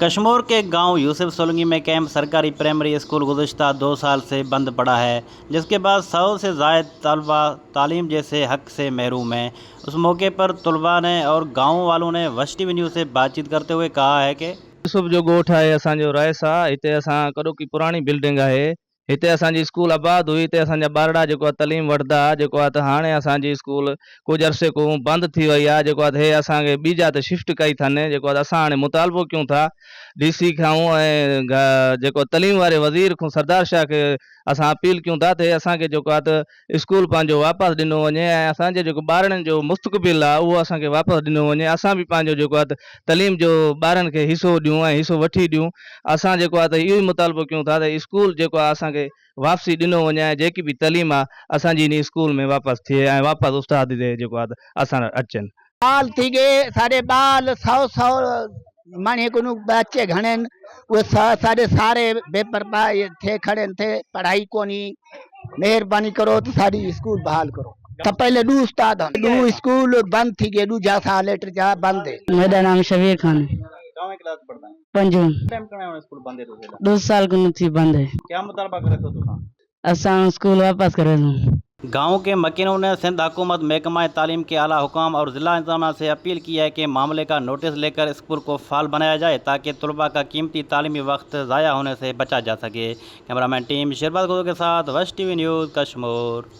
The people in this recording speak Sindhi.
कश्मोर के गांव यूसुफ सोलंगी में कैंप सरकारी प्राइमरी स्कूल गुज़श्ता 2 साल से बंद पड़ा है, जिसके बाद 100 से ज़ायद तलबा तालीम जैसे हक से महरूम हैं। उस मौके पर तलबा ने और गांव वालों ने वश टी वी न्यूज़ से बातचीत करते हुए कहा है कि يوسف جو ڳوٺ آهي اسان جو رئيس آ هتي اسان ڪڏوڪي پراڻي بلڊنگ آهي هتي اسان جي اسڪول آباد هئي هتي اسان جا ٻارڙا جيڪو آ تعليم وٺندا ها جيڪو آ ته هاڻي اسان جي اسڪول ڪجهه عرصي کان بند ٿي وئي آ جيڪو آ ته هي اسان کي ٻي جا تي شفٽ ڪئي ٿن جيڪو آ ته اسان هاڻي مطالبو ڪيون ٿا ڊي سي کان ۽ جيڪو تعليم واري وزير کان سردار شاهه کي اسان اپيل ڪيون ٿا ته هي اسان کي جيڪو آ ته اسڪول پنهنجو واپس ڏنو وڃي ۽ اسان جي جيڪو ٻارڙن جو مستقبل آ اهو اسان کي واپس ڏنو وڃي اسان به پنهنجو جيڪو آ ته تعليم جو ٻارن کي حصو ڏيون ۽ حصو وٺي ڏيون اسان جيڪو آ ته اهو ئي مطالبو ڪيون ٿا ته اسڪول جيڪو آ اسان کي واپسي ڏنو وڃي ۽ جيڪي به تعليم آ اسان جي انهي اسڪول ۾ واپس ٿئي ۽ واپس استاد جيڪو آ ته اسان وٽ اچن. ٻال ٿي ڳئي ساڏي ٻال سئو سئو مڻي ڪنو ٻچي گهڻين اهي ساڏي ساري بي پرواهه ٿي کڙين ٿي پڙهائي ڪونهي مهرباني ڪرو ته ساڏي اسڪول بحال ڪرو ته پهلي ڏو استاد هن ڏو اسڪول بند ٿي ڳئي ڏوجها سال ٽيجا بند هي. ميڏا نام شبير خان هي. پنجون. ڏو سال ڪنو ٿي بند هي. اسان اسڪول واپس ڪريسون. गांव के मकीनों ने सिंध हुकूमत, महकमा तालीम के आला हुकाम और ज़िला इंतज़ामिया से अपील की है कि मामले का नोटिस लेकर स्कूल को फ़ाल बनाया जाए ताकि तलबा का कीमती तालीमी वक्त ज़ाया होने से बचा जा सके। कैमरामैन टीम शहबाज गुल के साथ वश टी वी न्यूज़ कश्मोर।